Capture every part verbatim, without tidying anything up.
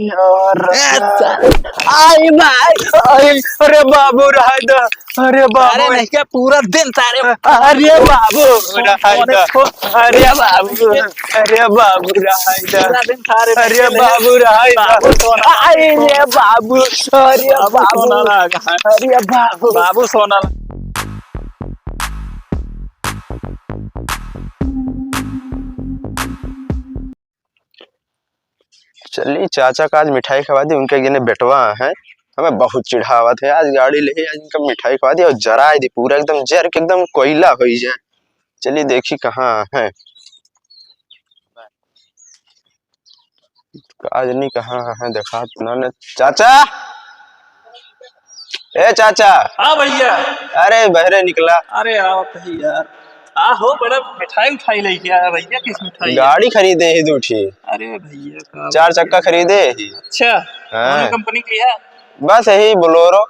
यार, ए, सा- आई माई, आई, अरे बाबू, रहाई दा, अरे बाबू, अरे नहीं, क्या पूरा दिन तारे अरे बाबू, रहाई दा, अरे बाबू, अरे बाबू, रहाई दा, पूरा दिन तारे अरे बाबू, रहाई दा, बाबू, सोना, आई रे बाबू, अरे बाबू, बाबू, सोना लगा। अरे बाबू, बाबू, सोना। चली, चाचा का आज मिठाई खवा दी, उनके जने बेटवा है, हमें बहुत चिढ़ावत है। आज गाड़ी ले, आज इनका मिठाई खवा दी और जराई दी, पूरा एकदम जर के एकदम कोयला होई जाए। चली, देखी कहाँ है, आज नहीं कहाँ है, देखा ना, ना। चाचा, ए चाचा। हाँ भैया। अरे बहरे निकला। अरे आओ तो यार। आ हो, बड़ा मिठाई उठाई लेके आया भैया, किस मिठाई? गाड़ी खरीदे ही दू ठी। अरे भैया, का चार बात चक्का है? खरीदे ही। अच्छा। हाँ। कौन कंपनी की है? बस यही बोलेरो।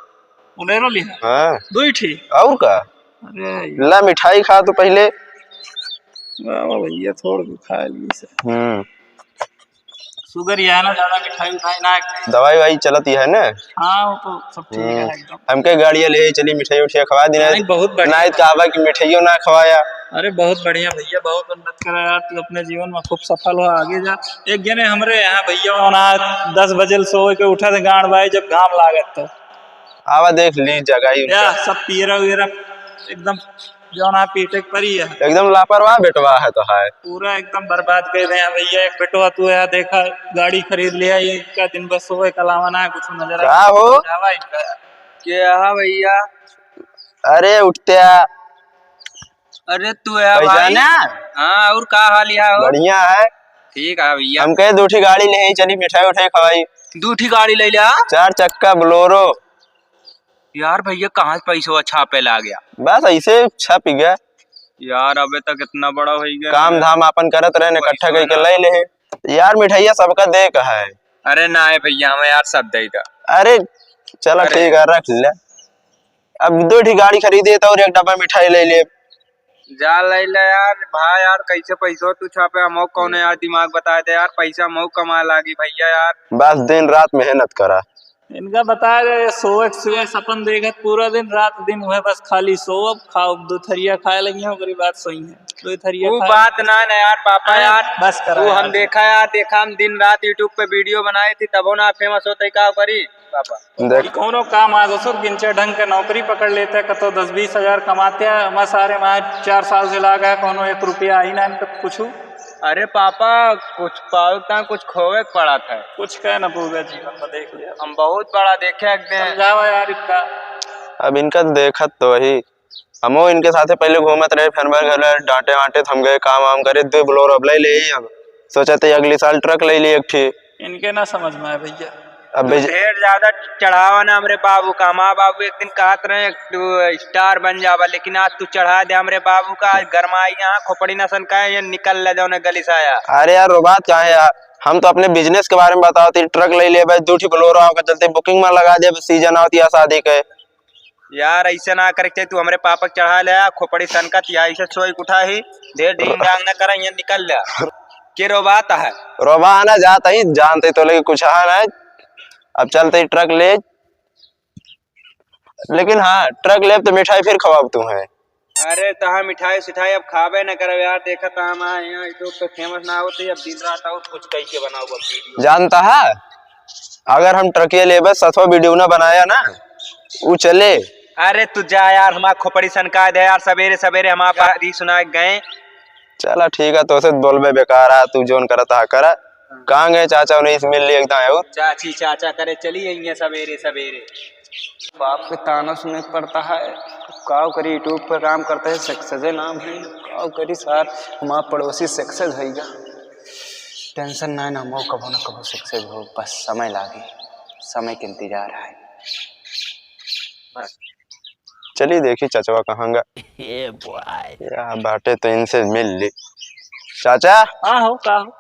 बोलेरो लिहा? हाँ। दू ही ठी? और का? अरे यार। ला मिठाई खा तो पहले। वाह, वाह भैया, थोड़ भी खा ली से। हम्म। शुगर ही है ना, ज्यादा मिठाई उठाई ना खाए। दवाई वाई चलत ही है ना? हाँ, वो तो सब ठीक है हम्म। एकदम। हमके गाड़िया ले चली, मिठाई उठाई खवा दी ना। नहीं, बहुत बढ़िया। नहीं तो कहबा कि मिठाइयों ना खवाया। अरे बहुत बढ़िया भैया, बहुत उन्नत करा यार, तू अपने जीवन में खूब सफल हो, आगे जा। एक जने हमरे यहाँ भैया होना दस बजे सोए के उठा थे गांड भाई, जब घाम लागत तो। आवा देख ली जगह ही उनका। या सब पियरा उयरा एकदम जौन है पीटे के परी है। एकदम लापरवाह बेटवा है तो है। पूरा एकदम बर्बाद कर दे हैं भैया। एक बेटवा तू है, देखा गाड़ी खरीद लिया, ये इनका दिन भर सोए के अलावा ना कुछ नजर का हो? आवा इनका। के हा भैया? अरे उठत्या। अरे तू है भाई? ना? हाँ, और का हाल यहाँ हो? बढ़िया है। ठीक है भैया। हम कहे दू ठी गाड़ी ले चली, मिठाई उठाई खवाई। दू ठी गाड़ी ले लिया? चार चक्का बोलेरो। यार भैया, कहाँ से पैसवा छापे ला गया? बस ऐसे छप गया। यार, अबे तक इतना बड़ा हो गया। काम धाम आपन करत रहे, इकट्ठा करके ले ले। यार, मिठाइया सबका दे का है। अरे ना है भैया, हमें यार सब दे दा। अरे चला अरे। ठीक है, रख ले। अब दू ठी गाड़ी खरीदे तो और एक डब्बा मिठाई ले ले। जा ले ले यार, भाई यार, कैसे पैसवा तू छापे, हमहू कौन यार दिमाग बता दे यार, पैसा हमहू कमाए लागी भैया यार। बस दिन रात मेहनत करा। इनका बता दे, सोवत सोवत सपन देखत पूरा दिन, रात दिन हुए बस खाली सोवब, खाओ, दो थरिया खाए लगी हैं, ओकरी बाद सोई हैं। दो थरिया वो खाए बात लगी। ना, ना यार, पापा अरे, यार, बस करा वो यार। हम देखा यार, देखा हम दिन रात YouTube पे video बनाए थे, तबो ना famous होते, का करी पापा? देख। कौनो काम आ दोस्तों, गिनचे ढंग के नौकरी पकड़ लेते, कतो दस बीस हजार कमाते हैं, हमारे सारे माँ चार साल से लाग है, कौनो एक रुपया आई ना इनके कुछ। अरे पापा, कुछ पावे के कुछ खोवे के पड़ा था। कुछ कह ना पूरा जीवन में देख लिया। हम बहुत बड़ा देखे एक दिन। समझावा यार इनका। अब इनका देखत तो वही, हमो इनके साथे पहले घूमत रहे, फिर हमारे घर वाले डांटे वाटे, तो हम गए काम वाम करे, दो बोलेरो अब ले ले ही हम। सोचा थे अगले साल ट्रक ले ली एक ठी। इनके ना समझ में आए भैया। अब तू बेच- ढेर ज्यादा चढ़ावा ना हमरे बाबू का। हमार बाबू एक दिन कहत रहे, "तू स्टार बन जावा," लेकिन आज तू चढ़ा दे हमरे बाबू का। आज गरमाई यहाँ खोपड़ी नसन का है, ये निकल ले जाओ ना गली से आया। अरे यार, रो बात का है यार, हम तो अपने business के बारे में बताओ थी, ट्रक ले ले बस, दू ठी बोलेरो आपका चलते booking में लगा दे, बस season आवत या शादी के। यार, ऐसे ना करे के चाहिए, तू हमरे पापा के चढ़ा ले, खोपड़ी सनकत या ऐसे सोई उठा ही, ढेर ढींग डांग ना करा, यहाँ निकल ले। के रोबात है? रोबा ना जात ही, जानते तो लेकिन कुछ है ना। अब चलते ही ट्रक ले, लेकिन हाँ, ट्रक लेब तो मिठाई फिर खवाब तू है। अरे, तहाँ मिठाई सिठाई अब खाबे न करब यार, देखत हम यहाँ YouTube पे famous ना होते, अब दिन रात और कुछ कह के बनाओ अब video। जानता है, अगर हम ट्रकिया लेबे सथवा video ना बनाया ना, उ चले। अरे तू जा यार, हमार खोपड़ी सनका दे यार, सवेरे सवेरे हम आप री सुना गए। चला ठीक है, तोसे बोलबे बेकार है, तू जोन करत हा करा। कहाँ गए चाचा, उन्हें इस मिल लिए एकदम और। चाची चाचा करे चली आई है सवेरे सवेरे। बाप के ताना सुने के पड़ता है। काव करी, YouTube पे काम करते हैं, success नाम है। काव करी सार, हमार पड़ोसी success होइगा। Tension ना, ना, हमहू कबो ना कबो success हो, बस समय लागे, समय के इंतजार है। चली देखी चचवा कहाँ गा। ए बॉय। या बाटे तो इनसे मिल ली। चाचा। हाँ हो, का हो?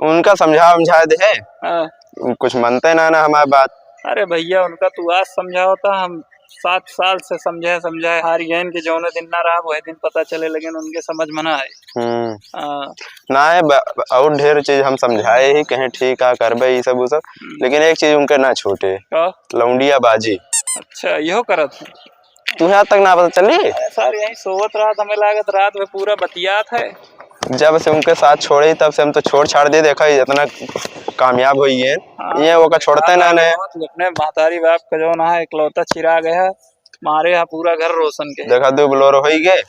उनका समझा वमझा दे है। हाँ। कुछ मनते ना, ना हमारी बात। अरे भैया, उनका तू आज समझाओ तो हम सात साल से समझाए, समझाए हार गए कि जौने दिन ना रहा, वही दिन पता चले, लेकिन उनके समझ में ना आए। हम्म। हाँ। ना है, ब-, और ढेर चीज हम समझाए ही, कहें ठीक है, करबे, ई सब, उ सब। हम्म। लेकिन एक चीज उनके ना छूटे। का? लौंडिया बाजी। अच्छा, इहो करत है। तुहे आज तक ना पता चली? अरे सर, यहीं सोवत रहत, हमें लागत रात में पूरा बतियात है। जब से उनके साथ छोड़े, तब से हम तो छोड़ छाड़ दे, देखा, इतना कामयाब होई है। हाँ, ये ओका छोड़ते ना, ने। तू अपने महतारी बाप का जौन है, इकलौता चिराग है, मारे है पूरा घर रोशन के। देखा, दो Bolero होई गए,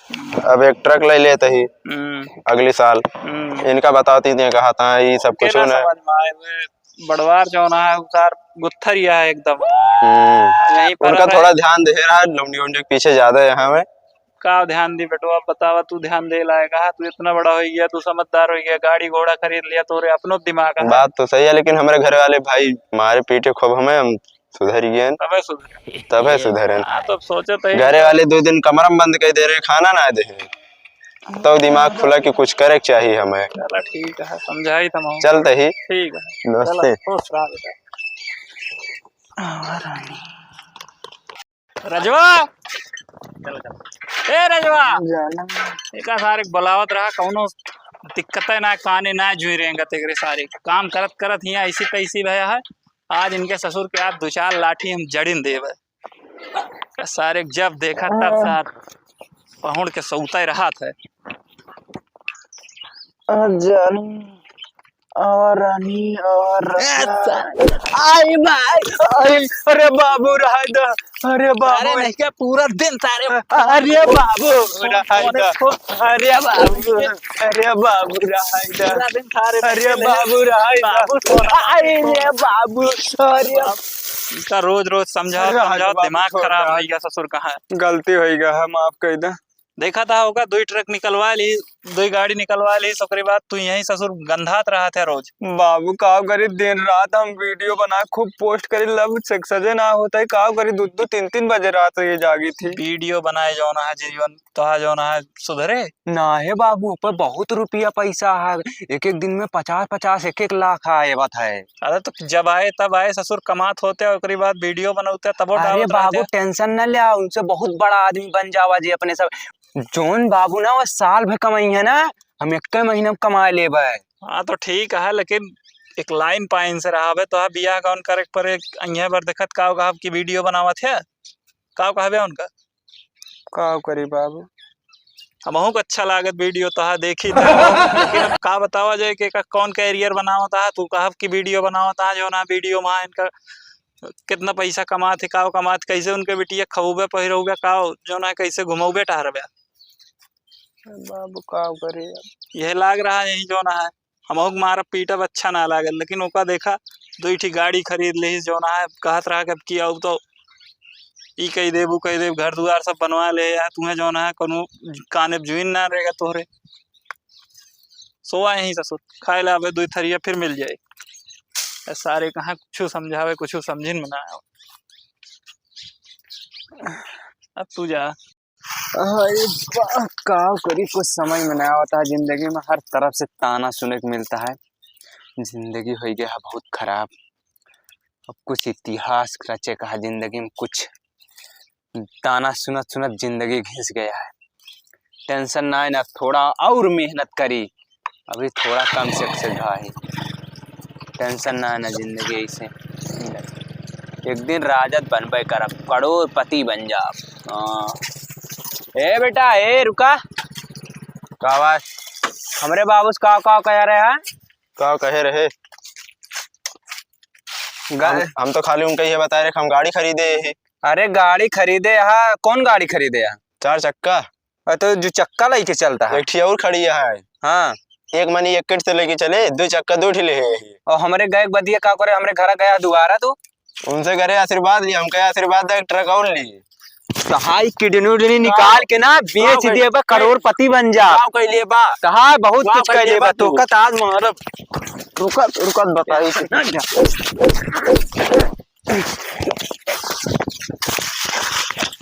अब एक truck ले लेते ही हम्म। अगले साल। हम्म। इनका बताती थी, कहा था, ये सब कुछ ना समझ में आए हुए। बड़वार जौन है, उ सार गुत्थरिया है एकदम। हम्म। यहीं पर उनका रहे। थोड़ा ध्यान दे रहा है, लौंडी वोंडी के पीछे ज्यादा है हमें। का ध्यान दी बेटवा, अब बतावा, तू ध्यान दे लायक है, तू इतना बड़ा हो गया, तू समझदार हो गया, गाड़ी घोड़ा खरीद लिया, तोरे अपनो दिमाग है। बात तो सही है, लेकिन हमारे घर वाले भाई मारे पीटे खूब हमें, हम सुधर गए। तबे सुधरे। तबे सुधरे। हाँ, तो सोचे तो ही। घरे वाले दो दिन कमरा में बंद कर दे रहे, खाना ना दे। तो दिमाग खुला कि कुछ करे के चाहिए हमें। चला ठीक है, समझाई त हम। चलते ही। ठीक है। नमस्ते। चला, खुश रहा बेटा। रजवा, ए रजवा, जाना। एका सारे के बुलावत रहा, कौनो दिक्कत है ना, काने ना जुई रहेंगे तेरे सारे काम करत करत हियाँ ऐसी तैसी भया है। आज इनके ससुर के आज दो चार लाठी हम जड़िन देवे। सारे जब देखा तब सार पहुड़ के सौते रहत है। आ जानी, आवा रानी, आवा रानी। आई भाई, आई, अरे बाबू, रहाई दा, अरे बाबू। अरे नहीं क्या, पूरा दिन सारे अरे बाबू, रहाई दा, अरे बाबू, अरे बाबू, रहाई दा, पूरा दिन सारे अरे बाबू, रहाई दा, बाबू, सोना। अरे बाबू, अरे। इसका रोज रोज समझाओ, अरे समझाओ, बाबू, दिमाग खराब हो गया ससुर कहाँ है? गलती हो गया है, माफ कर दे। देखा था होगा, दुई truck निकलवा ली, दुई गाड़ी निकलवा ली, ओकरे बाद तू यहीं ससुर गंधात रहत है रोज। बाबू, का करी, दिन रात हम video बना खूब post करी, लब सजे ना होता है, का करी, दो दो तीन तीन बजे रात ये जागी थी। Video बनाए जौन है जीवन, तोहा जौन है सुधरे। ना है बाबू, ऊपर बहुत रुपया पैसा है, एक एक दिन में पचास पचास, एक एक लाख आए बात है। अरे तो जब आए तब आए, ससुर कमात होते, ओकरी बाद video बनौते, तबो अरे डालत रहते। बाबू, tension न ल्या, उनसे बहुत बड़ा आदमी बन जावा जी अपने सब। जौन बाबू ना, वो साल भर कमाई है ना, हम एक महीना में कमा लेबे। हाँ, तो ठीक है, लेकिन एक line पाइन से रहा बे, तो बियाह कौन करे पर एक अइहे बर देखत का कहब कि video बनावत है, का कहबे उनका? का करी बाबू? हमहू को अच्छा लागत video तोहा देखी त, लेकिन अब का बतावा जाए कि का कौन career बनावत हा, तू कहब कि video बनावत हा, जौन video मा इनका कितना पैसा कमात है, का कमात, कैसे उनके बिटिया खौबे पहिरौबे, का जौन है कैसे घुमौबे टहरबे। बाबू का करी अब? यह लाग रहा यही जौन है। हमहू के मारब पीटब अच्छा ना लागल, लेकिन ओका देखा, दुई ठी गाड़ी खरीद लेहिस, जौन है, कहत रहा कि अब की आऊ तो ई कई देब, ऊ कई देब, घर दुआर सब बनवा ले, या तुहे जौन है, कोनो काने जुइन ना रहेगा तोहरे। सोवा यहीं ससुर, खाए ला अबे दुई थरिया फिर मिल जाए। ए सारे कहाँ कुछ समझावे, कुछ समझिन में ना आवे। अब तू जा। अरे बा, का करी, कुछ समझ में ना आवता है। जिंदगी में हर तरफ से ताना सुने के मिलता है। जिंदगी हो गया है बहुत खराब। अब कुछ इतिहास रचे का है जिंदगी में, कुछ ताना सुनत सुनत जिंदगी घिस गया है। Tension ना है ना, थोड़ा और मेहनत करी, अभी थोड़ा कम से से घा है। Tension ना है ना, जिंदगी ऐसे। एक दिन राजत बनबे करब, करोड़पति बन जाब। हाँ। ए बेटा, ए रुका। का बात? हमरे बाबू से का, का कह रहे हैं? का कहे रहे? गा- हम, हम तो खाली उनका ये बता रहे कि हम गाड़ी खरीदे हैं। अरे गाड़ी खरीदे यहाँ, कौन गाड़ी खरीदे यहाँ? चार चक्का। अरे तो जो चक्का लेके चलता है। एक ठी और खड़ी है। हाँ। एक मनी एक किट से लेके चले, दो चक्का दो ठी ले है। और हमरे गए बदिया का करे, हमरे घर गया दोबारा तू। उनसे करे आशीर्वाद लिया, हम कहे आशीर्वाद दे, ट्रक और लिए। तहाई किडनी उडनी निकाल के ना बेच देबा, करोड़पति बन जा। का कइले बा? तहाई बहुत कुछ कइले बा। तू? तोका ताज मारब। रुका, रुका, बताई।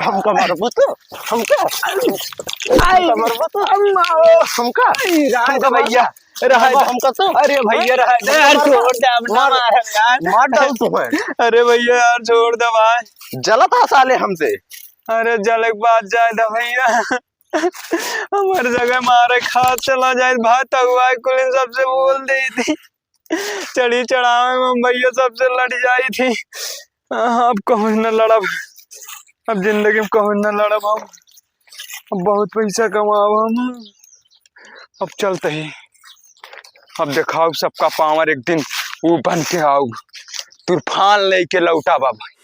हमका मारबो तो? हमका? हमका मारबो तो? हमका? हमका भैया। रहा अब दे। हम कसो? अरे भैया, रहा दे यार, मार, छोड़ दे, अब ना मार, मारब यार। मार डाल तू है। अरे भैया यार, छोड़ दे भाई। जलत हा साले हमसे। अरे जले के बाद जाए दे भैया। हमारे जगह मारे खात चला जाए भाई, तहुआ कुलिन सबसे बोल दे थी। चढ़ी चढ़ावे में भैया सबसे लड़ जाई थी। अब कहूँ न लड़ब, अब जिंदगी में कहूँ न लड़ब हम। अब बहुत पैसा कमाब हम। अब चलते ही, अब देखाउब सबका पावर, एक दिन ऊ बन के आउब, तूफान लेके लौटाब भाई।